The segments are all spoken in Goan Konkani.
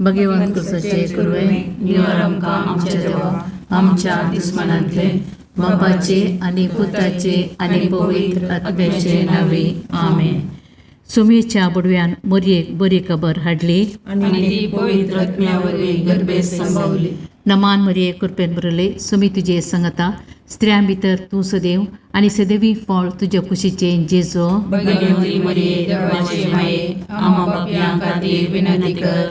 भगवंत कुसाचे कुरवे निवार आमकां आमच्या देवा आमच्या दुस्मानांतले बापाचे आनी पुताचे आनी पवित्र आत्म्याचे नावे आमेन. सुमेच्या बुडव्यान मोरयेक बरी खबर हाडली आनी ती पवित्र आत्म्या वरवीं गर्भेत संभवली. नमान मरिये कृपेन भरले सुमी तुजे संगता स्त्रियां भितर तूं सदैव आनी सदैवी फळ तुज्या कुशीचें जेजो. भगवती मरिये देवाचे माये आम्हा पापयां खातीर विनंती कर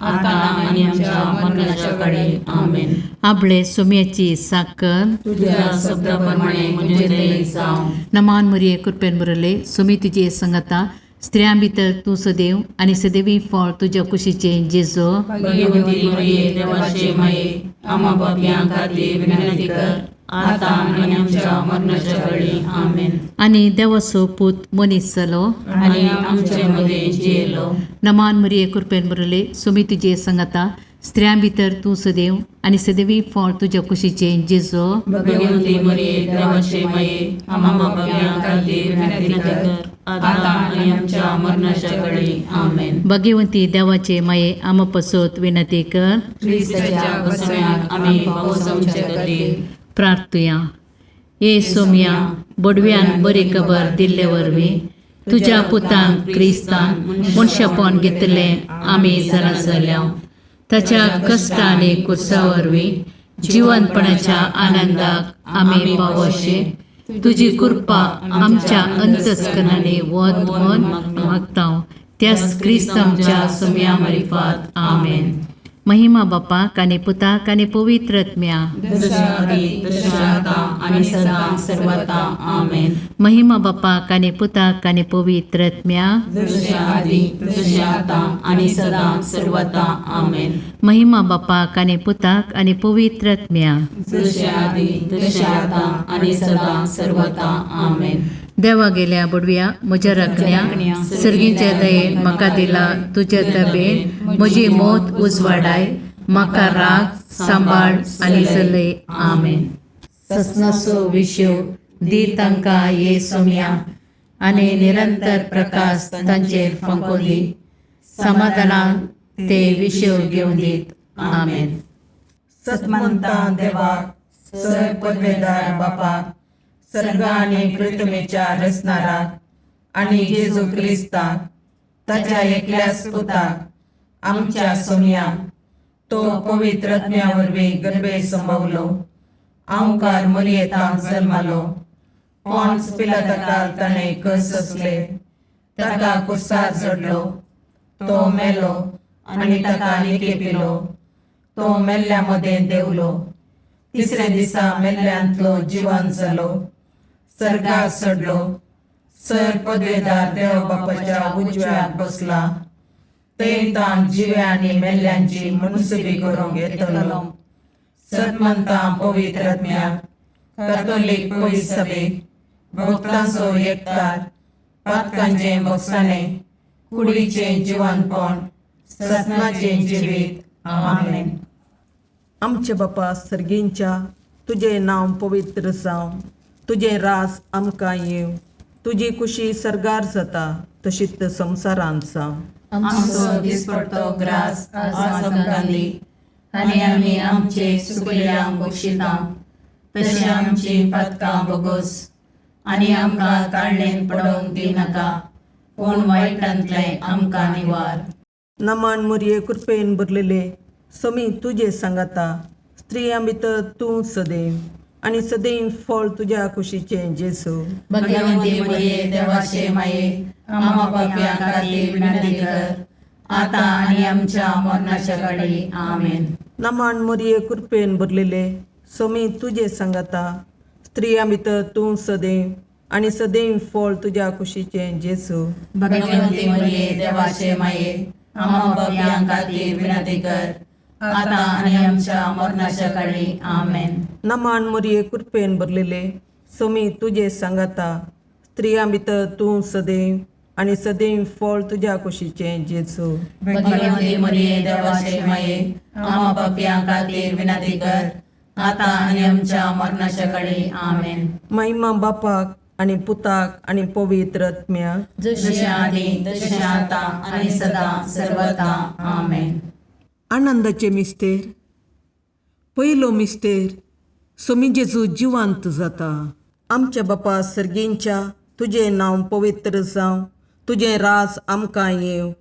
आता आनी आमच्या मरणाच्या काळी. आमेन. आपले सुम्याची साकर तुझ्या शब्दा प्रमाणे म्हणजे ते जावं. नमान मरिये कृपेन भरले सुमी तुजे संगता स्त्रियां भितर तूं सदैव आनी सदैवी फळ तुज्या कुशीचें जेजो. भगवती मरिये देवाचे माये आम्हा पापयां खातीर विनंती कर आता आनी आमच्या मरणाच्या काळी. आमेन. आनी देवाचो पूत मनीस जालो आनी आमचे मदें जियेलो. नमान मरिये कृपेन भरले सुमी तुजे संगता स्त्रियां भितर तूं सदैव आनी सदैवी फळ तुज्या कुशीचें जेजो. भगवती मरिये देवाचे माये आम्हा पापयां खातीर विनंती कर आता आनी आमच्या मरणाच्या काळी. आमेन. भगवंती देवाचे माये आमा पसत विनंती कर. क्रिस्ताच्या बसम्याक आमी पावसांचे खातीर. प्रार्थुया. ये सोम्या बोडव्यान बरी खबर दिल्ले वरवीं तुज्या पुतान क्रिस्तान मनशापण घेतलें आमी जाणा जाल्या ताच्या कश्ट आनी कुर्सा वरवीं जिवनपणाच्या आनंदाक आमी पावोशे तुजी कृपा आमच्या अंतस्कनांनी वत म्हण मागता त्याच क्रिस्त आमच्या सोम्या मारिफात. आमेन. महिमा बापाक आनी पुताक आनी पवित्र आत्म्या. जशा आदी तशें आता आनी सदां सर्वता. आमेन. महिमा बापाक आनी पुताक आनी पवित्र आत्म्या. जशें आदी तशें आतां आनी सदां सर्वता. आमेन. महिमा बापाक आनी पुताक आनी पवित्र आत्म्या. जशें आदी तशें आतां आनी सदां सर्वता. आमेन. देवा गेल्या बुडव्या म्हज्या राखण्या सर्गीच्या दयेन म्हाका दिला तुज्या दबेन म्हजी मौत उजवाडाय म्हाका राग सांबाळ आनी चलय. आमेन. ससनाचो विशेव दी तांकां ये सोम्या आनी निरंतर प्रकाश तांचेर फांको दी समाधानान ते विशेव घेवन दीत. आमेन. सतमंता देवाक सर पदवेदार बापाक सर्ग आनी पृथ्वीच्या रचणाराक आनी जेजू क्रिस्ताक ताच्या एकल्याच पुताक आमच्या सोमयाक तो पवित्र आत्म्या वरवीं गर्भे संभवलो आंवकार मरियेतांत जल्मालो पॉन्स पिलाताकाल ताणें कस सोंसले ताका कुर्सार चडलो तो मेलो आनी ताका निकेपिलो तो मेल्ल्या मदें देंवलो तिसऱ्या दिसा मेल्ल्यांतलो जिवन जालो सर्गार चडलो सर पदवेदार देव बापाच्या उजव्याक बसला थंय ताण जिव्या आनी मेल्ल्यांची मुनसुबी करूंक येतलो. सतमंता पवित्र आत्म्याक कातोलीक पवित्र सभेक भक्तांचो एकतार पातकांचें भोगसाणें कुडीचें जिवनपण ससनाचें जिवीत. आमेन. आमचे बापा सर्गींच्या तुजें नांव पवित्र जावं तुजें राज आमकां येवं तुजी कुशी सर्गार जाता तशीच संवसारांत जावं. आमचो दिसपडतो ग्रास आज आमकां दी आनी आमी आमचे सुकल्यांक बक्षिता तशें आमची पातकां बोगोस आनी आमकां ताळणेन पडोवंक दिनाका पूण वायटांतलें आमकां निवार. नमान मुरये कृपेन भरलेले समी तुजे सांगाता स्त्रियां भितर तूं सदैव आनी सदैव फळ तुज्या कुशीचें जेजू. भगवंती मरिये देवाचे माये आम्हा पापयां खातीर विनंती कर आता आनी आमच्या मरणाच्या काळी. आमेन. नमान मुरये कृपेन भरलेले समी तुजे सांगाता स्त्रियां भितर तूं सदैव आनी सदैव फळ तुज्या कुशीचें जेजू. भगवंती मरिये देवाचे माये आम्हा पापयां खातीर विनंती कर आता आनी आमच्या मरणाच्या काळी. आमेन. नमान मुरये कृपेन भरलेले समी तुजे सांगाता स्त्रियां भितर तूं सदैव आनी सदैव फळ तुज्या कुशीचें जेजू. भगवंती मरिये देवाचे माये आम्हा पापयां खातीर विनंती कर आता आनी आमच्या मरणाच्या काळी. आमेन. महिमा बापाक आनी पुताक आनी पवित्र आत्म्याक. जशें आदी तशें आतां आनी सदां सर्वता. आमेन. आनंदाचे मिस्तेर. पयलो मिस्तेर, सोमी जेजू जिवांत जाता. आमच्या बापा सर्गींच्या, तुजें नांव पवित्र जावं, तुजें राज आमकां येवं,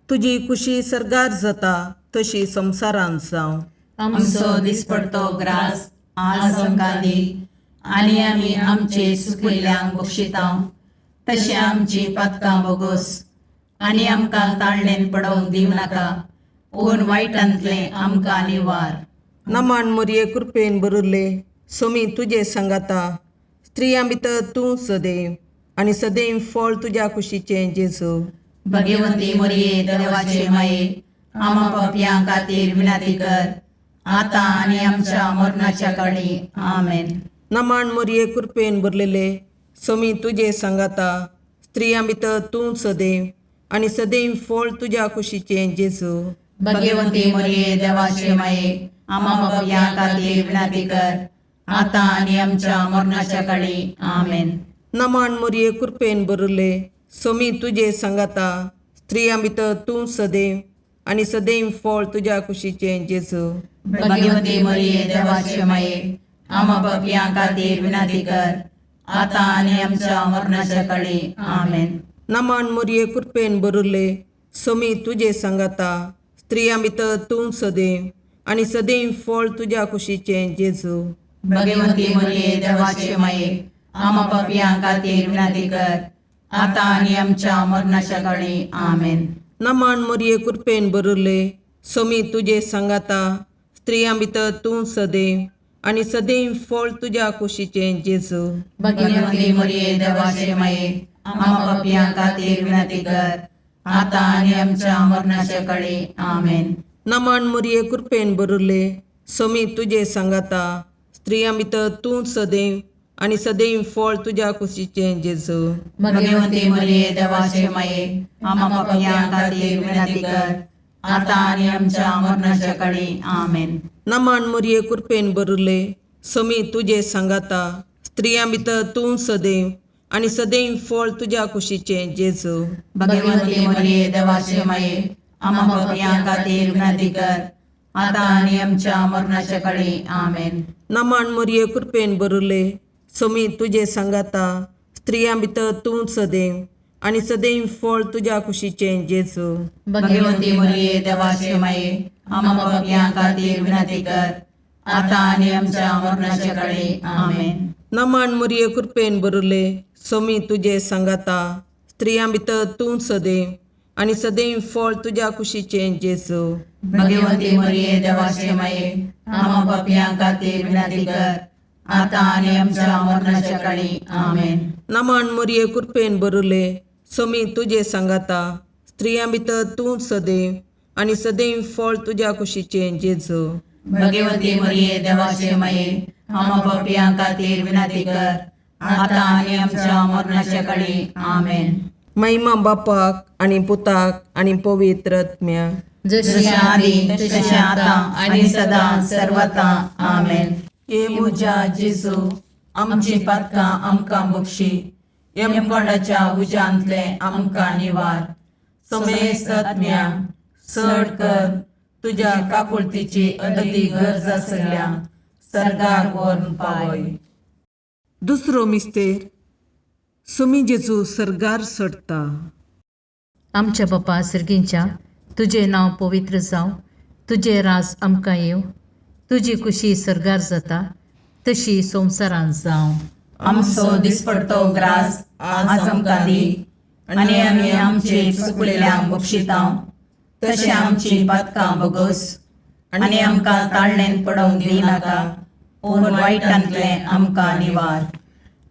तुजी खुशी सर्गार जाता तशी संवसारांत जावं. आमचो दिसपडतो ग्रास आज आमकां दी आनी आमी आमचे सुकिल्ल्यांक बक्षितांव तशें आमची पातकां बोगोस आनी आमकां ताळणेन पडोवंक दिवं नाका पूण वायटांतलें आमकां निवार. नमान मोरये, कृपेन भरिल्ले, सोमी तुजे सांगाता, स्त्रियां भितर तूं सदैव आनी सदैव फळ तुज्या कुशीचें जेजू. भगवंती मोरये, देवाचे माये, आमा पापयां खातीर विनंती कर आतां आनी आमच्या मरणाच्या काळी. आमेन. नमान मोरये, कृपेन भरलेले, सोमी तुजे सांगाता, स्त्रियां भितर तूं सदैव आनी सदैव फळ तुज्या कुशीचें जेजू. भगवंती मोरये, देवाचे माये, आमा पापयां खातीर विनंती कर आतां आनी आमच्या मरणाच्या काळी. आमेन. नमान मोरये, कृपेन भरिल्ले, सोमी तुजे सांगाता, स्त्रियां भितर तूं सदैव आनी सदैव फळ तुज्या कुशीचें जेजू. भगवंती मोरये, देवाचे माये, आमा पापयां खातीर विनंती कर आतां आनी आमच्या मरणाच्या काळी. आमेन. नमान मोरये, कृपेन भरिल्ले, सोमी तुजे सांगाता, स्त्रियां भितर तूं सदैव आनी सदैव फळ तुज्या कुशीचें जेजू. भगवंती मोरये, देवाचे माये, आमा पापयां खातीर विनंती कर आतां आनी आमच्या मरणाच्या काळी. आमेन. नमान मोरये, कृपेन भरिल्ले, सोमी तुजे सांगाता, स्त्रियां भितर तूं सदैव आनी सदैव फळ तुज्या कुशीचें जेजू. भगवंती मोरये, देवाचे माये, आमा पापयां खातीर विनंती कर आतां आनी आमच्या मरणाच्या काळी. आमेन. नमान मोरये, कृपेन भरिल्ले, सोमी तुजे सांगाता, स्त्रियां भितर तूं सदैव आनी सदैव फळ तुज्या कुशीचें जेजू. भगवंती मोरये, देवाचे माये, आमा पापयां खातीर विनंती कर आतां आनी आमच्या मरणाच्या काळी. आमेन. नमान मोरये, कृपेन भरिल्ले, सोमी तुजे सांगाता, स्त्रियां भितर तूं सदैव आनी सदैव फळ तुज्या कुशीचें जेजू. भगवंती मोरये, देवाचे माये, आमा पापयां खातीर विनंती कर आतां आनी आमच्या मरणाच्या काळी. आमेन. नमान मोरये, कृपेन भरिल्ले, सोमी तुजे सांगाता, स्त्रियां भितर तूं सदैव आनी सदैव फळ तुज्या कुशीचें जेजू. भगवंती मोरये, देवाचे माये, आमा पापयां खातीर विनंती कर आतां आनी आमच्या मरणाच्या काळी. आमेन. नमान मोरये, कृपेन भरिल्ले, सोमी तुजे सांगाता, स्त्रियां भितर तूं सदैव आनी सदैव फळ तुज्या कुशीचें जेजू. भगवंती मोरये, देवाचे माये, आमा पापयां खातीर विनंती कर आतां आनी आमच्या मरणाच्या काळी. आमेन. नमान मोरये, कृपेन भरिल्ले, सोमी तुजे सांगाता, स्त्रियां भितर तूं सदैव आनी सदैव फळ तुज्या कुशीचें जेजू. भगवंती मोरये, देवाचे माये, आमा पापयां खातीर विनंती कर आतां आनी आमच्या मरणाच्या काळी. आमेन. महिमा बापाक आनी पुताक आनी पवित्र आत्म्याक. जशी जशें आदी तशें आतां आनी सदां सर्वता. आमेन. हे म्हज्या जेजू, आमची पातकां आमकां बक्षी, यमकोंडाच्या उज्यांतलें आमकां निवार, समेस्त आत्म्या चड कर तुज्या काकुळतीची अदती गरज आसल्या सर्गाक व्हरून पावय. दुसरो मिस्तेर, सोमी जेजू सर्गार चडटा. आमच्या बापा सर्गींच्या, तुजें नांव पवित्र जावं, तुजें राज आमकां येवं, तुजी खुशी सर्गार जाता तशी संवसारांत जावं. आमचो दिसपडतो ग्रास आज आमकां दी आनी आमी आमचे चुकलेल्यांक बक्षितांव तशें आमची पातकां बोगोस आनी आमकां ताळणेन पडोवंक दिवनाका पूण वायटांतलें आमकां निवार.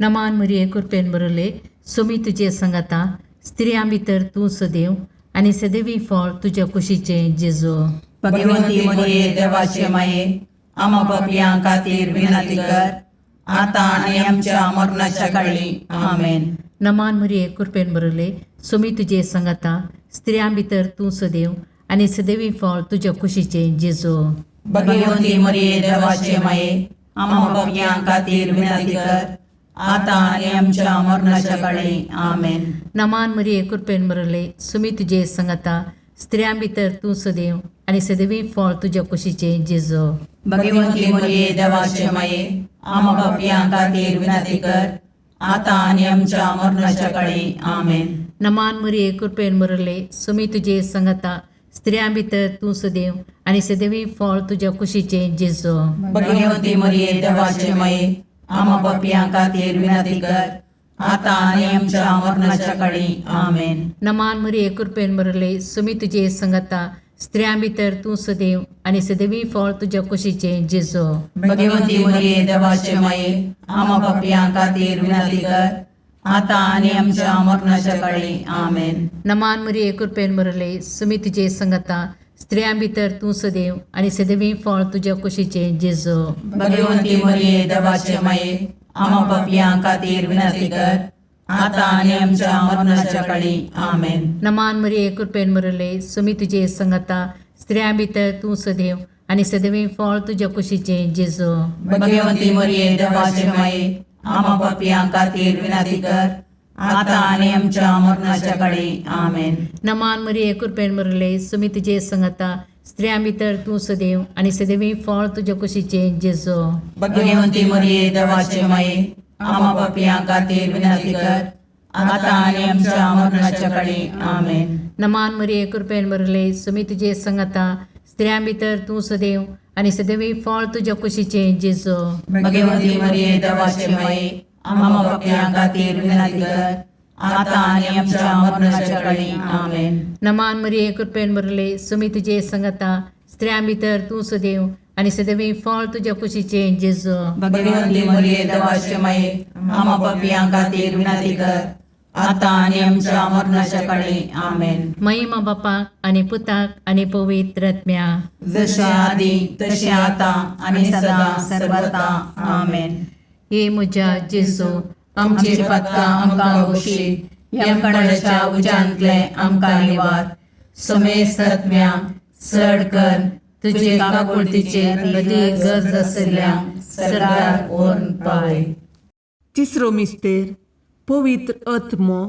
नमान मरिये, कृपेन बरले, सोमी तुजे संगाता, स्त्रियां भितर तूं सदैव आनी सदैवी फळ तुज्या कुशीचें जेजू. भगवंती मरिये, देवाचे माये, आमा पापयां खातीर विनंती कर आतां आनी आमच्या मरणाच्या काळी. आमेन. नमान मरिये, कृपेन बरले, सोमी तुजे संगाता, स्त्रियां भितर तूं सदैव आनी सदैवी फळ तुज्या कुशीचें जेजू. भगवंती मरिये, देवाचे माये, आमा पापयां खातीर विनंती कर आतां आनी आमच्या मरणाच्या काळी. आमेन. नमान मरिये, कृपेन बरले, सुमी तुजे संगाता, स्त्रियां भितर तूं सदैव आनी सदैवी फळ तुज्या कुशीचें जेजो. भगवंती मरिये देवाचे माये, आमा पापयां खातीर विनंती कर, आतां आनी आमच्या मरणाच्या काळी. आमेन. नमान मरिये, कृपेन भरले, सुमी तुजे संगता, स्त्रियां भितर तूं सदैव आनी सदैवी फळ तुज्या कुशीचें जेजो. भगवंती मरिये देवाचे माये, आमा पापयां खातीर विनंती कर, आतां आनी आमच्या मरणाच्या काळी. आमेन. नमान मरिये, कृपेन भरले, सुमी तुजे संगता, स्त्रियां भितर तूं सदैव आनी सदैवी फळ तुज्या कुशीचें जेजो. भगवंती मरिये देवाचे माये, आमा पापयां खातीर विनंती कर, आतां आनी आमच्या मरणाच्या काळी. आमेन. नमान मरिये, कृपेन भरले, सुमी तुजे संगता, स्त्रियां भितर तूं सदैव आनी सदैवी फळ तुज्या कुशीचें जेजो. भगवंती मरिये देवाचे माये, आमा पापयां खातीर विनंती कर, आतां आनी आमच्या मरणाच्या काळी. आमेन. नमान मरिये, कृपेन भरले, सुमी तुजे संगता, स्त्रियां भितर तूं सदैव आनी सदैवी फळ तुज्या कुशीचें जेजो. भगवंती मरिये देवाचे माये, आमा पापयां खातीर विनंती कर, आतां आनी आमच्या मरणाच्या काळी. आमेन. नमान मरिये, कृपेन भरले, सुमी तुजे संगता, स्त्रियां भितर तूं सदैव आनी सदैवी फळ तुज्या कुशीचें जेजो. भगवंती मरिये देवाचे माये, आमा पापयां खातीर विनंती कर, आतां आनी आमच्या मरणाच्या काळी. आमेन. नमान मरिये, कृपेन भरले, सुमी तुजे संगता, स्त्रियां भितर तूं सदैव आनी सदैवी फळ तुज्या कुशीचें जेजो. भगवंती मरिये देवाचे माये, आमा पापयां खातीर विनंती कर, आतां आनी आमच्या मरणाच्या काळी. आमेन. नमान मरिये, कृपेन भरले, सुमी तुजे संगता, स्त्रियां भितर तूं सदैव आनी सदैवी फळ तुज्या कुशीचें जेजो. भगवंती मरिये देवाचे माये, आमा पापयां खातीर विनंती कर, आतां आनी आमच्या मरणाच्या काळी. आमेन. महिमा बापाक आनी पुताक आनी पवित्र आत्म्या. जशे आदी तशें आतां आनी सदां सर्वता. आमेन. हे म्हज्या जेजू, आमची पातकां आमकां बक्षी, यमकणाच्या उज्यांतले आमकां निवार, समेस्त आत्म्या चड कर तुजे काकुळतीचेर अदीक गरज आशिल्ल्या सरकार व्हरून पावय. तिसरो मिस्तेर पवित्र आत्मो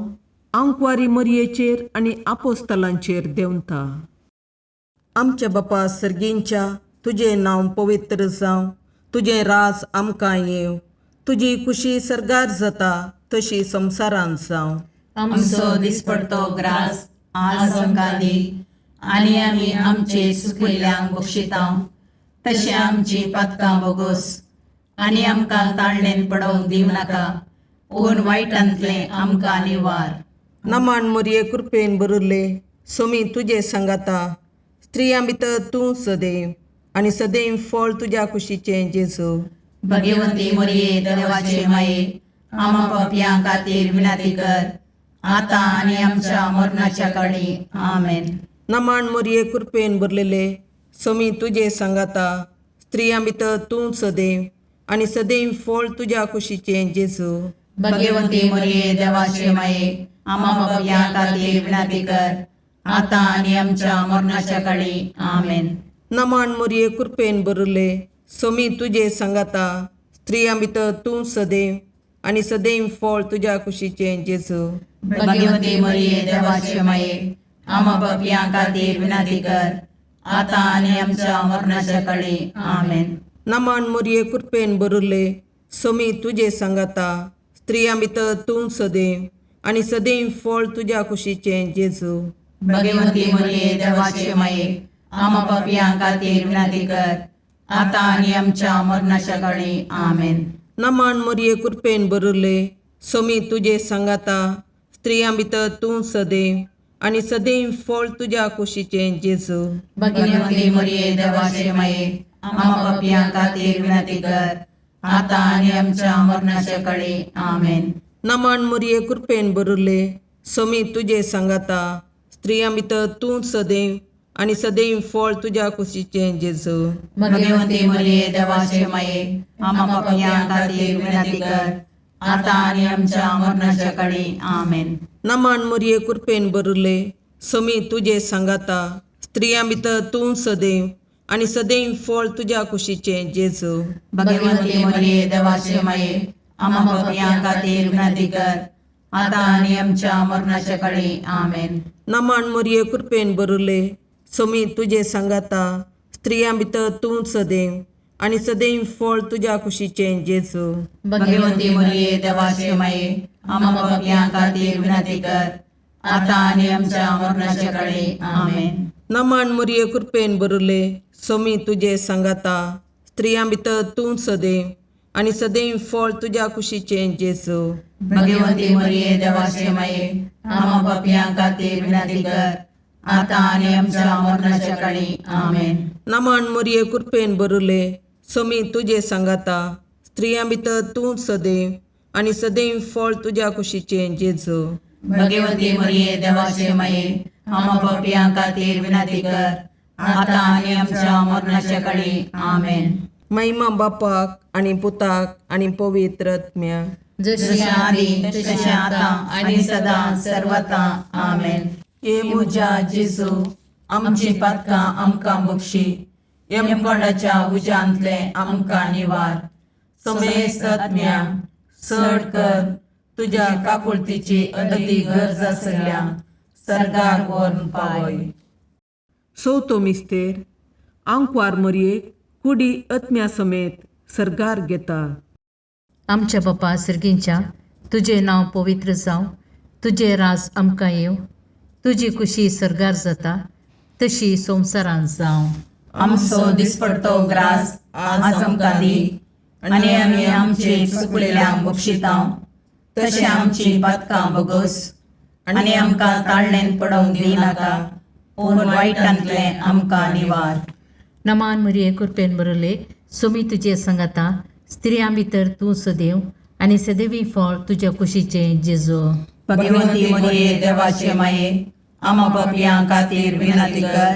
आंकवारी मरयेचेर आनी आपोस्तलांचेर देंवता. आमच्या बापा सर्गींच्या, तुजें नांव पवित्र जावं, तुजें राज आमकां येवं, तुजी खुशी सर्गार जाता तशी संवसारांत जावं. आमचो दिसपडतो ग्रास आज आमकां दी, आनी आमी आमचे सुकिल्ल्यांक बक्षिता तशें आमची पातकां बोगोस, आनी आमकां ताळणेन पडोवंक दिवं नाका, पूण वायटांतलें आमकां निवार. नमान मरये, कृपेन भरिल्ले, सोमी तुजे सांगाता, स्त्रियां भितर तूं सदैव आनी सदैव फळ तुज्या कुशीचें जेजू. भगवंती मरिये देवाचे माये, आमा पापयां खातीर विनंती कर, आतां आनी आमच्या मरणाच्या काळी. आमेन. नमान मरये, कृपेन भरलेले, सोमी तुजे सांगाता, स्त्रियां भितर तूं सदैव आनी सदैव फळ तुज्या कुशीचें जेजू. भगवंती मरिये देवाचे माये, आमा पापयां खातीर विनंती कर, आतां आनी आमच्या मरणाच्या काळी. आमेन. नमान मरये, कृपेन भरिल्ले, सोमी तुजे सांगाता, स्त्रियां भितर तूं सदैव आनी सदैव फळ तुज्या कुशीचें जेजू. भगवंती मरिये देवाचे माये, आमा पापयां खातीर विनंती कर, आतां आनी आमच्या मरणाच्या काळी. आमेन. नमान मरये, कृपेन भरिल्ले, सोमी तुजे सांगाता, स्त्रियां भितर तूं सदैव आनी सदैव फळ तुज्या कुशीचें जेजू. भगवंती मरिये देवाचे माये, आमा पापयां खातीर विनंती कर, आतां आनी आमच्या मरणाच्या काळी. आमेन. नमान मरये, कृपेन भरिल्ले, सोमी तुजे सांगाता, स्त्रियां भितर तूं सदैव आनी सदैव फळ तुज्या कुशीचें जेजू. भगवंती मरिये देवाचे माये, आमा पापयां खातीर विनंती कर, आतां आनी आमच्या मरणाच्या काळी. आमेन. नमान मरये, कृपेन भरिल्ले, सोमी तुजे सांगाता, स्त्रियां भितर तूं सदैव आनी सदैव फळ तुज्या कुशीचें जेजू. भगवंती मरिये देवाचे माये, आमा पापयां खातीर विनंती कर, आतां आनी आमच्या मरणाच्या काळी. आमेन. नमान मरये, कृपेन भरिल्ले, सोमी तुजे सांगाता, स्त्रियां भितर तूं सदैव आनी सदैव फळ तुज्या कुशीचें जेजू. भगवंती मरिये देवाचे माये, आमा पापयां खातीर विनंती कर, आतां आनी आमच्या मरणाच्या काळी. आमेन. नमन मोरये, कृपेन बरुले, सोमी तुजे सांगाता, स्त्रियां भितर तूं सदैव आनी सदैव फळ तुज्या कुशीचें जेजू. भगवंती मरिये, देवाचे माये, आम्हा पापयां खातीर विनंती कर, आतां आनी आमच्या मरणाच्या काळी. आमेन. नमन मोरये, कृपेन बरुले, सोमी तुजे सांगाता, स्त्रियां भितर तूं सदैव आनी सदैव फळ तुज्या कुशीचें जेजू. भगवंती मरिये, देवाचे माये, आम्हा पापयां खातीर विनंती कर, आतां आनी आमच्या मरणाच्या काळी. आमेन. नमन मोरये, कृपेन बरुले, सोमी तुजे सांगाता, स्त्रियां भितर तूं सदैव आनी सदैव फळ तुज्या कुशीचें जेजू. भगवंती मरिये, देवाचे माये, आम्हा पापयां खातीर विनंती कर, आतां आनी आमच्या मरणाच्या काळी. आमेन. महिमा बापाक आनी पुताक आनी पवित्र आत्म्याक. जशी जशें आदी तशें आतां आनी सदां सर्वता. आमेन. हे म्हज्या जेजू, आमची पातकां आमकां बक्षी, यमकोंडाच्या उज्यांतले आमकां निवार, समेस्त आत्म्या चड कर तुज्या काकुळतीची अदी गरज आसल्या सर्गार व्हरून पावय. चवथो मिस्तेर, आंकवार मोरयेक कुडी आत्म्या समेत सर्गार घेता. आमच्या बापा सर्गींच्या, तुजें नांव पवित्र जावं, तुजें राज आमकां येवं, तुजी कुशी सर्गार जाता तशी संवसारांत जावं. आमचो दिसपडतो ग्रास आज आमकां दी, आनी आमी आमचे चुकलेल्यांक बक्षितां तशें आमची पातकां बगस, आनी आमकां ताळणेन पडोवंक दिनाका, पूण वायटांतलें आमकां निवार. नमान मरिये, कृपेन बरले, सुमी तुजे सांगाता, स्त्रियां भितर तूं सदैव आनी सदैवी फळ तुज्या कुशीचें जेजू. भगवंती मरिये, देवाचे माये, आमा पापयां खातीर विनंती कर,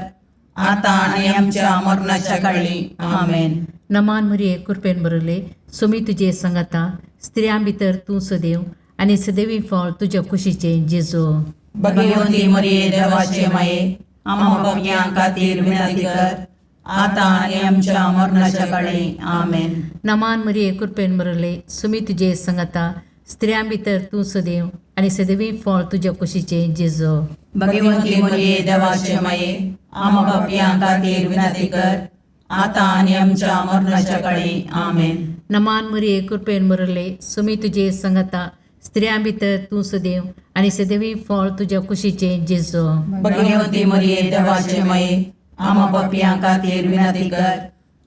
आतां आनी आमच्या मरणाच्या काळी. आमेन. नमान मरिये, कृपेन बरले, सुमी तुजे सांगाता, स्त्रियां भितर तूं सदैव आनी सदैवी फळ तुज्या कुशीचें जेजू. भगवंती मरिये, देवाचे माये, आमा पापयां खातीर विनंती कर, आतां आनी आमच्या मरणाच्या काळी. आमेन. नमान मरिये, कृपेन बरले, सुमी तुजे सांगाता, स्त्रियां भितर तूं सदैव आनी सदैवी फळ तुज्या कुशीचें जेजू. भगवंती मरिये, देवाचे माये, आमा पापयां खातीर विनंती कर, आतां आनी आमच्या मरणाच्या काळी. आमेन. नमान मरिये, कृपेन बरले, सुमी तुजे सांगाता, स्त्रियां भितर तूं सदैव आनी सदैवी फळ तुज्या कुशीचें जेजू. भगवंती मरिये, देवाचे माये, आमा पापयां खातीर विनंती कर,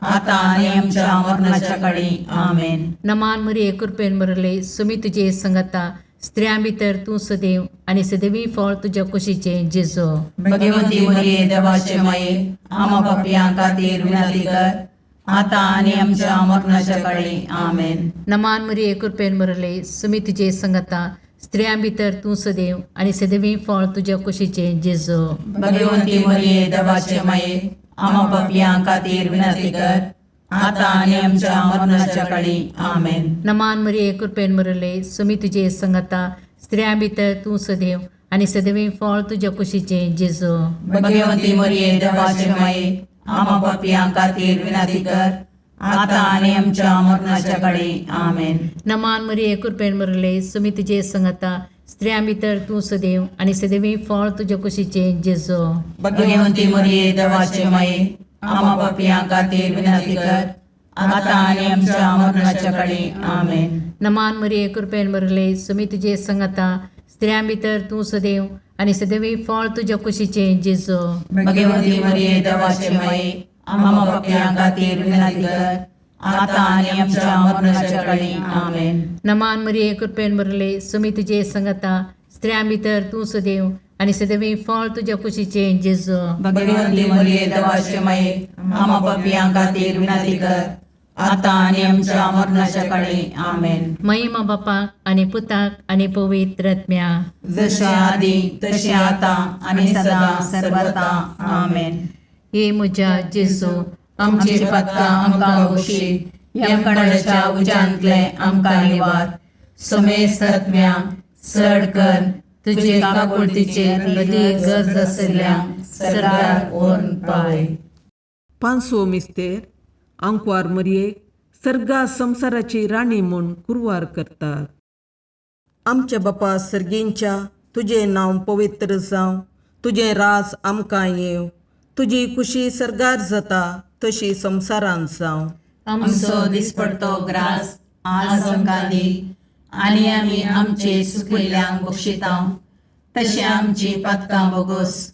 आतां आनी आमच्या मरणाच्या काळी. आमेन. नमान मरिये, कृपेन बरले, सुमी तुजे सांगाता, स्त्रियां भितर तूं सदैव आनी सदैवी फळ तुज्या कुशीचें जेजू. भगवंती मरिये, देवाचे माये, आमा पापयां खातीर विनंती कर, आतां आनी आमच्या मरणाच्या काळी. आमेन. नमान मरिये, कृपेन बरले, सुमी तुजे सांगाता, स्त्रियां भितर तूं सदैव आनी सदैवी फळ तुज्या कुशीचें जेजू. भगवंती मरिये, देवाचे माये, आमा पापयां खातीर विनंती कर, आतां आनी आमच्या मरणाच्या काळी. आमेन. नमान मरिये, कृपेन बरले, सुमी तुजे सांगाता, स्त्रियां भितर तूं सदैव आनी सदैवी फळ तुज्या कुशीचें जेजू. भगवंती मरिये, देवाचे माये, आमा पापयां खातीर विनंती कर, आतां आनी आमच्या मरणाच्या काळी. आमेन. नमान मरिये, कृपेन बरले, सुमी तुजे सांगाता, स्त्रियां भितर तूं सदैव आनी सदैवी फळ तुज्या कुशीचें जेजू. भगवंती मरिये, देवाचे माये, आमा पापयां खातीर विनंती कर, आतां आनी आमच्या मरणाच्या काळी. आमेन. नमान मरिये, कृपेन बरले, सुमी तुजे सांगाता, स्त्रियां भितर तूं सदैव आनी सदैवी फळ तुज्या कुशीचें जेजू. भगवंती मरिये, देवाचे माये, आमा पापयां खातीर विनंती कर, आतां आनी आमच्या मरणाच्या काळी. आमेन. नमान मरिये, कृपेन बरले, सुमी तुजे सांगाता, स्त्रियां भितर तूं सदैव आनी सदैवी फळ तुज्या कुशीचें जेजू. भगवंती मरिये, देवाचे माये, आमा पापयां खातीर विनंती कर, आतां आनी आमच्या मरणाच्या काळी. आमेन. महिमा बापाक आनी पुताक आनी पवित्र आत्म्या. जशें आदी तशें आतां आनी सदां सर्वता. आमेन. हे म्हज्या जेजू, आमची पातकां आमकां बक्षी, यमकंडाच्या उज्यांतले आमकां निवार, समेस्त आत्म्या चड कर तुजे काकुळतीचे अदी गरज आशिल्ल्या सरकार व्हरून पावय. पांचवो मिस्तेर, आंकवार मरयेक सर्गा संवसाराची राणी म्हूण कुरवार करतात. आमच्या बापा सर्गींच्या, तुजें नांव पवित्र जावं, तुजें राज आमकां येवं, तुजी कुशी सर्गार जाता तशी संवसारांत जावं. आमचो दिसपडतो ग्रास आज आमकां दी आनी आमी आमचे सुकिल्ल्यांक बक्षिता तशें आमची पातकां बोगोस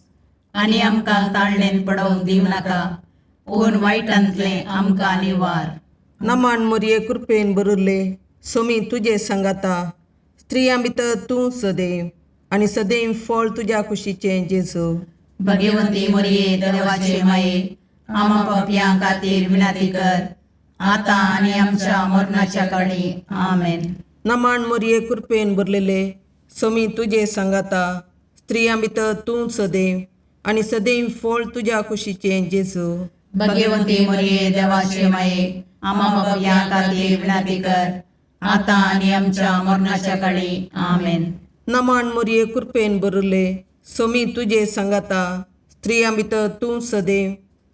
आनी आमकां ताळणेन पडोवंक दिवं नाका, पूण वायटांतलें आमकां निवार. नमन मोरये, कृपेन भरिल्ले, सोमी तुजे सांगाता, स्त्रियां भितर तूं सदैव आनी सदैव फळ तुज्या कुशीचें जेजू. भगवंती मोरये, देवाचे माये, आमा पापयां खातीर विनंती कर, आतां आनी आमच्या मरणाच्या काळी. आमेन. नमन मोरये, कृपेन भरलेले, सोमी तुजे सांगाता, स्त्रियां भितर तूं सदैव आनी सदैव फळ तुज्या कुशीचें जेजू. भगवंती मोरये, देवाचे माये, आमा पापयां खातीर विनंती कर, आतां आनी आमच्या मरणाच्या काळी. आमेन. नमन मोरये, कृपेन भरिल्ले, सोमी तुजे सांगाता, स्त्रियां भितर तूं सदैव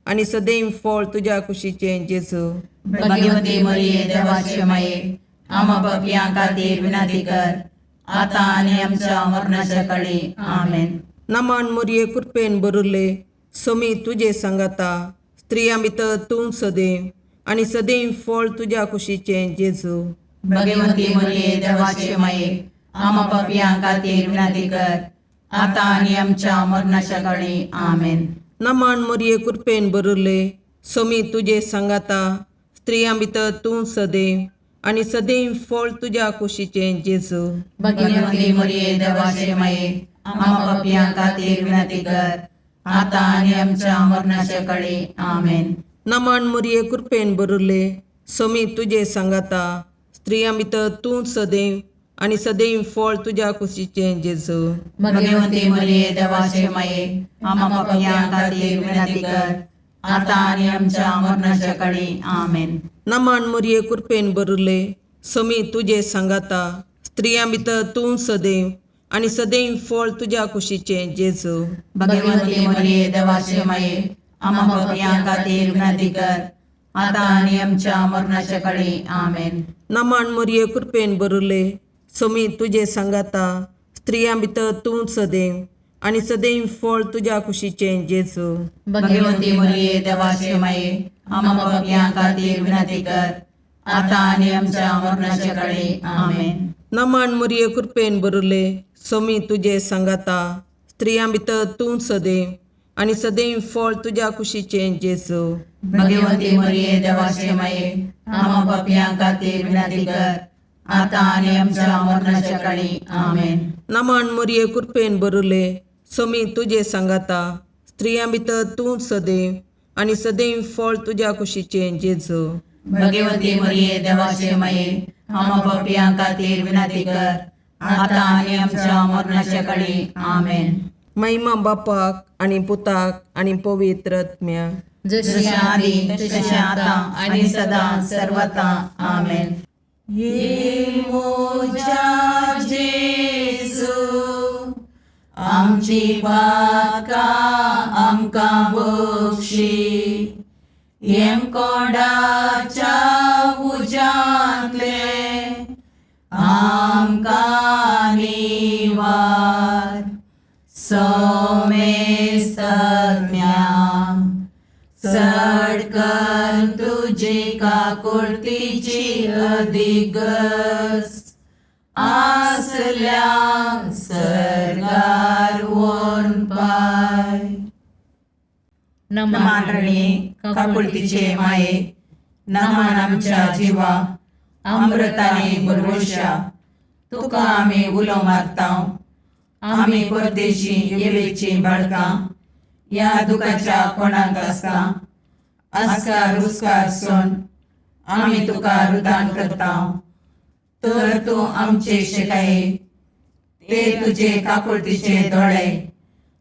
आनी सदैव फळ तुज्या कुशीचें जेजू. भगवंती मोरये, देवाचे माये, आमा पापयां खातीर विनंती कर, आतां आनी आमच्या मरणाच्या काळी. आमेन. नमन मोरये, कृपेन भरिल्ले, सोमी तुजे सांगाता, स्त्रियां भितर तूं सदैव आनी सदैव फळ तुज्या कुशीचें जेजू. भगवंती मोरये, देवाचे माये, आमा पापयां खातीर विनंती कर, आतां आनी आमच्या मरणाच्या काळी. आमेन. नमन मोरये, कृपेन भरिल्ले, सोमी तुजे सांगाता, स्त्रियां भितर तूं सदैव आनी सदैव फळ तुज्या कुशीचें जेजू. भगवंती मोरये, देवाचे माये, आमा पापयां खातीर विनंती कर, आतां आनी आमच्या मरणाच्या काळी. आमेन. नमन मोरये, कृपेन भरिल्ले, सोमी तुजे सांगाता, स्त्रियां भितर तूं सदैव आनी सदैव फळ तुज्या कुशीचें जेजू. भगवंती मोरये, देवाचे माये, आमा पापयां खातीर विनंती कर, आतां आनी आमच्या मरणाच्या काळी. आमेन. नमन मोरये, कृपेन भरिल्ले, सोमी तुजे सांगाता, स्त्रियां भितर तूं सदैव आनी सदैव फळ तुज्या कुशीचें जेजू. भगवंती मोरये, देवाचे माये, आमा पापयां खातीर विनंती कर, आतां आनी आमच्या मरणाच्या काळी. आमेन. नमन मोरये, कृपेन भरिल्ले, सोमी तुजे सांगाता, स्त्रियां भितर तूं सदैव आनी सदैव फळ तुज्या कुशीचें जेजू. भगवंती मोरये, देवाचे माये, आमा पापयां खातीर विनंती कर, आतां आनी आमच्या मरणाच्या काळी. आमेन. नमन मोरये, कृपेन भरिल्ले, सोमी तुजे सांगाता, स्त्रियां भितर तूं सदैव आनी सदैव फळ तुज्या कुशीचें जेजू. भगवंती मोरये, देवाचे माये, आमा पापयां खातीर विनंती कर, आतां आनी आमच्या मरणाच्या काळी. आमेन. नमन मोरये, कृपेन भरिल्ले, सोमी तुजे सांगाता, स्त्रियां भितर तूं सदैव आनी सदैव फळ तुज्या कुशीचें जेजू. भगवंती मोरये, देवाचे माये, आमा पापयां खातीर विनंती कर, आतां आनी आमच्या मरणाच्या काळी. आमेन. महिमा बापाक आनी पुताक आनी पवित्र आत्म्याक. जशें आदी तशें आतां आनी सदां सर्वता. आमेन. ये मोजा जेजू, आमची पातकां आमकां बक्षी, येमकोंडाच्या उज्यांतले आमकां निवार, सोमेस्तज्ञा चड कर तुजी काकुळतीची अधिगस आसल्या सर्गार वोन पाय. नमान रणी काकुळतीचे माये, नमान आमच्या जिवा अमृताने भरवशा, तुका आमी उलो मारता. आमी परदेशी येवेची बाळकां ह्या दुखाच्या कोणाक आसता आस्कार रुस्कार सोन आमी तुका रुदान करता, तर तूं आमचे शिकाये ते तुजे काकुळतीचे दोळे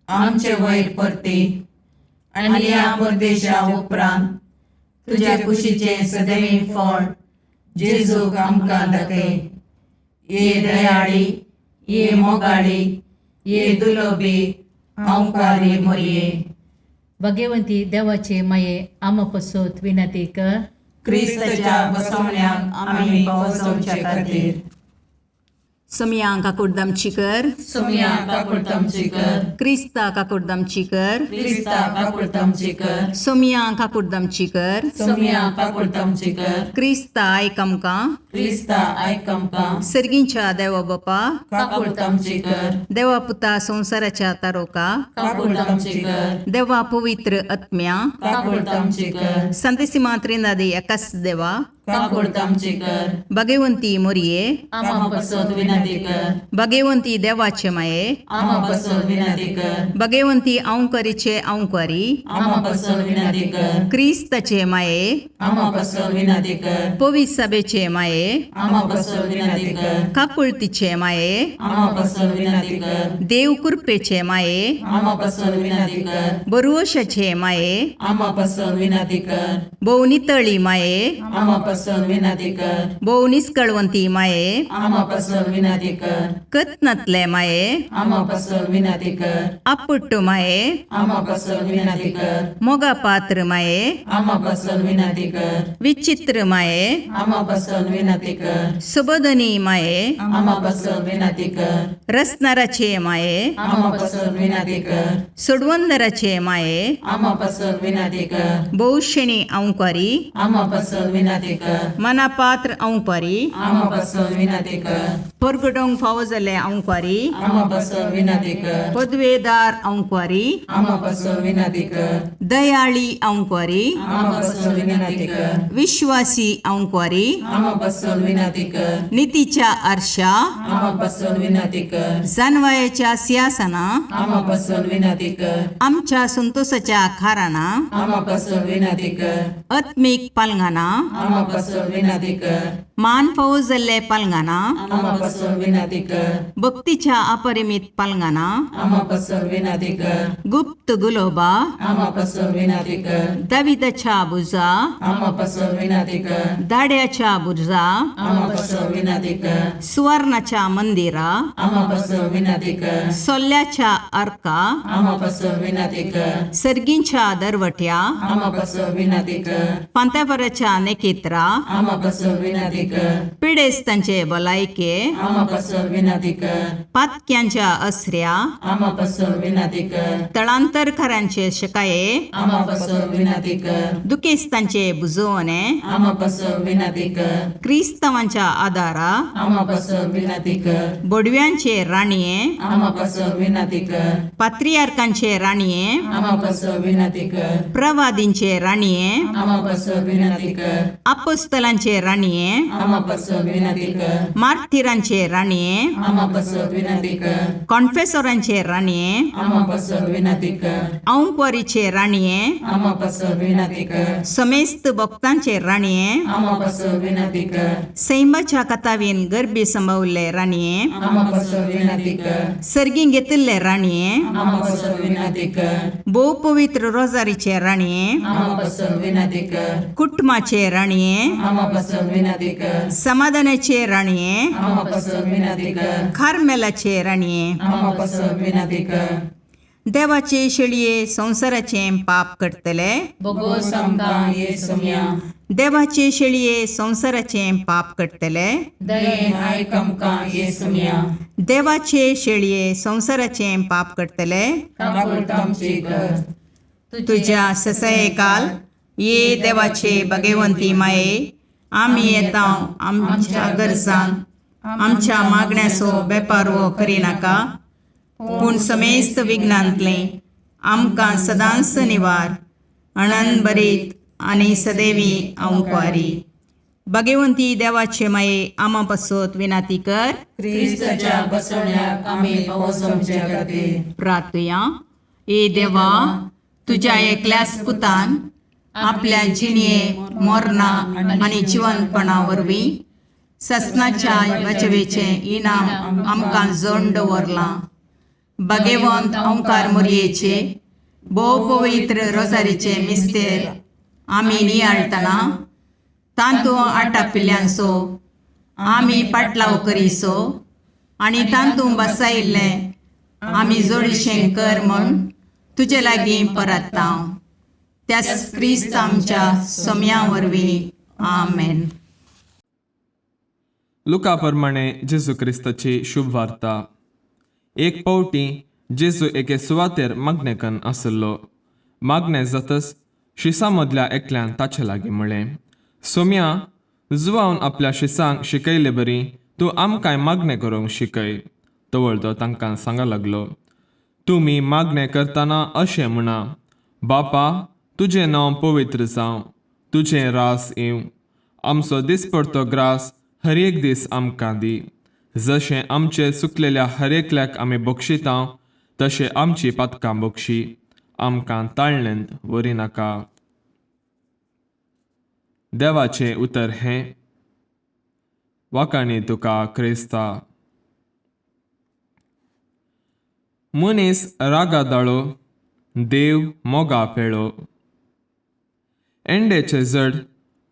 आमचे वयर परती आनी ह्या परदेशा उपरांत तुज्या कुशीचें सदैव फळ जेजूक आमकां दाखय. ये दयाळी, ये मोगाळी, ये दुलोबी अंकारी मोरये. भगवंती देवाचे माये, आमा पसत विनंती कर. क्रिस्ताच्या बसवण्याक आमी पावसोवचे खातीर. सोमया काकुडदामची कर. सोमया काकुळतामची कर. क्रिस्ता काकुडदामची कर. क्रिस्ता काकुळतामची कर. सोमया काकुडदामची कर. सोमया काकुळतामची कर. क्रिस्ता आयक आमकां. क्रिस्ता आयक आमकां. सर्गींच्या देवा बापा, काकुळतामची कर. देवा पुता संवसाराच्या तारोका, काकुळतामची कर. देवा पवित्र आत्म्या, काकुळतामची कर. संतेसिमा त्रिनादी एकाच देवा, काकुळतामची कर. भगवंती मोरये, आमा पसत विनंती कर. भगवंती देवाचे माये, आमा पसत विनंती कर. भगवंती अंकरीचे अंकरी, आमा पसत विनंती कर. क्रिस्ताचे माये, आमा पसत विनंती कर. पवित्र सभेचे माये, आमा पसत विनंती कर. काकुळतीचे माये, आमा पसत विनंती कर. देव कृपेचे माये, आमा पसत विनंती कर. बरुवशाचे माये, आमा पसत विनंती कर. भोव नितळी माये, आमा पसत विनंती कर. भोव निस्कळवंती माये, आमा पसत विनंती कर. कत्नातले माये, आमा पसत विनंती कर. आपुट्ट माये, आमा पसत विनंती कर. मोगा पात्र माये, आमा पसत विनंती कर. विचित्र माये, आमा पसत विनंती कर. सुबोधनी माये, आमा पसत विनंती कर. रसनाराचे माये, आमा पसत विनंती कर. सोडवंदराचे माये, आमा पसत विनंती कर. भोवशेणी अंकारी, आमा पसत विनंती कर. मनापात्र अंकारी, आमा पसत विनंती कर. परगटोंक फावो जाल्ले अंकारी, आमा पसत विनंती कर. पदवेदार अंकारी, आमा पसत विनंती कर. दयाळी अंकारी, आमा पसत विनंती कर. विश्वासी अंकारी, आमा पसत विनंती कर. नितीच्या आरशा, आमा पसत विनंती कर. जानवायाच्या सिंहासना, आमा पसत विनंती कर. आमच्या संतोषाच्या खाराना, आमा पसत विनंती कर. आत्मीक पालंगाना, आमा पसत विनंती कर. मान फावो जाल्ले पालंगाना, आमा पसत विनंती कर. भक्तीच्या अपरिमित पालंगाना, आमा पसत विनंती कर. गुप्त गुलोबा, आमा पसत विनंती कर. दाविदाच्या बुजा, आमा पसत विनंती कर. दाड्याच्या बुजा, आमा पसत विनंती कर. सुवर्णाच्या मंदिरा, आमा पसत विनंती कर. सोल्ल्याच्या अर्का, आमा पसत विनंती कर. सर्गींच्या दरवट्या, आमा पसत विनंती कर. पांत्यापराच्या नेकेत्रा, आमा पसत विनंती कर. पिडेस्तांचे भलायके, आमा पसत विनंती कर. पातक्यांच्या असऱ्या, आमा पसत विनंती कर. तळांतरकारांचे शकाये, आमा पसत विनंती कर. दुखेस्तांचे बुजवणे, आमा पसत विनंती कर. क्रिस्तांवांच्या आदारा, आमा पसत विनंती कर. बोडव्यांचे राणये, आमा पसत विनंती कर. पात्रियार्कांचे राणये, आमा पसत विनंती कर. प्रवादींचे राणये, आमा पसत विनंती कर. अपोस्तलांचे राणये, आमा पसत विनंती कर. मार्थिरांचे राणये, आमा पसत विनंती कर. कॉन्फेसोरांचे राणये, आमा पसत विनंती कर. औंकवारीचे राणये, आमा पसत विनंती कर. समेस्त भक्तांचे राणये, आमा पसत विनंती कर. सैमाच्या कथावीन गर्भी संभवल्ले राणये, आमा पसत विनंती कर. सर्गीं घेतिल्ले राणये, आमा पसत विनंती कर. भोव पवित्र रोजारीचे राणये, आमा पसत विनंती कर. कुटुंबाचे राणये, आमा पसत विनंती कर. समाधानाचे राणये, आमा पसत विनंती कर. कार्मेलाचे राणये, आमा पसत विनंती कर. देवाचे शेळये संवसाराचें पाप करतले, बोगोस आमकां ये सोम्या. देवाचे शेळये संवसाराचें पाप करतले, दयेन आयक आमकां ये सोम्या. देवाचे शेळये संवसाराचें पाप करतले, काकुळतामची कर. तुज्या ससयकाल ये देवाचे भगवंती माये, आमी येता आमच्या गरजान आमच्या मागण्याचो बेपारवो करिनाका, पूण समेस्त विघ्नांतलें आमकां सदांच निवार अणन बरीत आनी सदैवी अंकवारी. भगवंती देवाचे माये आमा पासत विनाती कर. क्रिस्ताच्या बसवण्याक आमी पावस आमच्या खातीर. प्रार्थुया. ए देवा, तुज्या एकल्याच पुतान आपल्या जिणये मोरना आनी जिवनपणा वरवीं ससनाच्या वाचवेचें इनाम आमकां जोड दवरलां. भगवंत ओंकार मोरयेचे भोव पवित्र रोजारीचे मिस्तेर आमी नियाळटना तांतू आटापिल्ल्यांचो आमी पाटलाव करीसो आनी तांतू बसायिल्लें आमी जोडीशें कर म्हूण तुजे लागीं परत्ता, त्याच क्रिस्त आमच्या सोम्या वरवीं. आमेन. लुका प्रमाणे जेजू क्रिस्ताची शुभ वार्ता. एक पावटी जेजू एके सुवातेर मागणेकन आसलो. मागणें जातच शिसां मदल्या एकल्यान ताचे लागीं म्हळें, सोम्या, जुवावन आपल्या शिसांक शिकयले बरी तूं आमकांय मागणें करूंक शिकय. तवळ तो तांकां सांगा लागलो, तुमी मागणें करतना अशें म्हणा, बापा, तुजें नांव पवित्र जावं, तुजें रास येवं, आमचो दिसपडतो ग्रास हर एक दीस आमकां दी, जशें आमचे चुकलेल्या हर एकल्याक आमी बक्षिता तशें आमची पातकां बक्षी, आमकां ताळणेंत व्हरी नाका. देवाचें उतर हें. वाकाणी तुका क्रिस्ता. मनीस रागा दाळो, देव मोगा पेळो. एंडेचें जड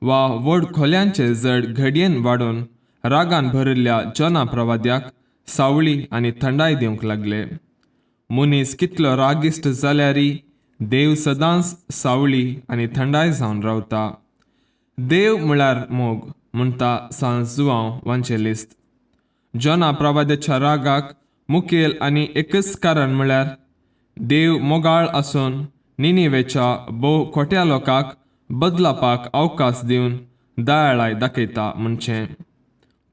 वा व्हड खोल्यांचें जड घडयेन वाडोवन रागान भरिल्ल्या जना प्रवाद्याक सावळी आनी थंडाय दिवंक लागले. मनीस कितलो रागिश्ट जाल्यारय देव सदांच सावळी आनी थंडाय जावन रावता. देव म्हळ्यार मोग म्हणटा सांत जुवांव वांजेलिस्त. जना प्रवाद्याच्या रागाक मुखेल आनी एकच कारण म्हळ्यार देव मोगाळ आसून निनिवेच्या भोव खोट्या लोकांक बदलापाक अवकाश दिवन दयाळाय दाखयता म्हणचें.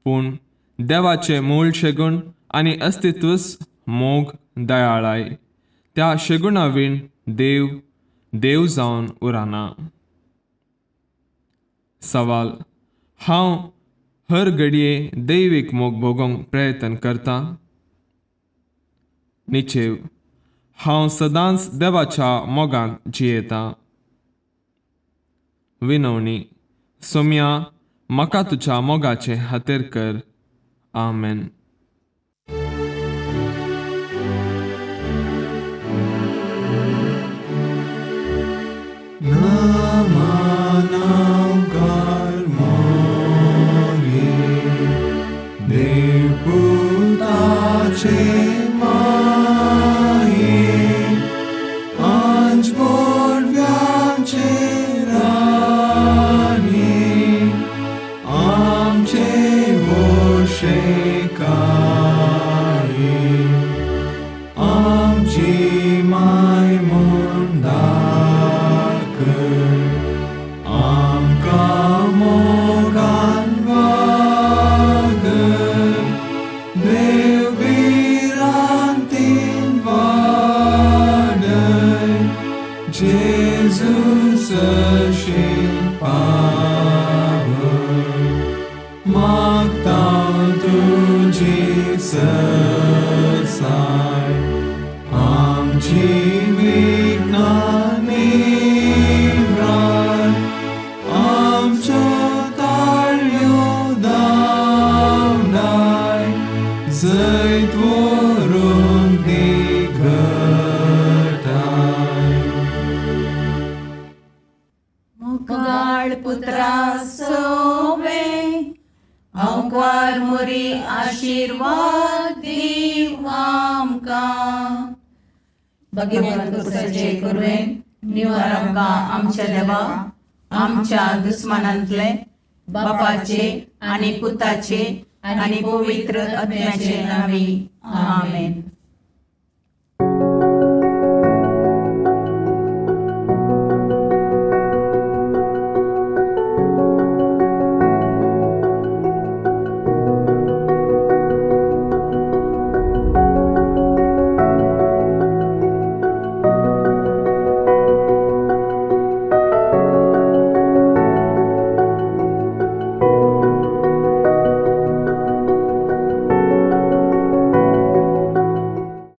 पूण देवाचें मूळ शेगूण आनी अस्तित्वच मोग दयाळाय. त्या शेगुणा वीण देव देव जावन उरना. सवाल, हांव हर घडये दैवीक मोग भोगोवंक प्रयत्न करता? निचेव, हांव सदांच देवाच्या मोगांत जियेतां. विनवणी, सोम्या, म्हाका तुज्या मोगाचें हातेर कर. आमेन. आशीर्वाद दीव आमकां. भगवंत कुसाचे कुरवेन निवार आमकां आमच्या देवा आमच्या दुस्मानांतले बापाचे आनी पुताचे आनी पवित्र आत्म्याचे नांवी. आमेन.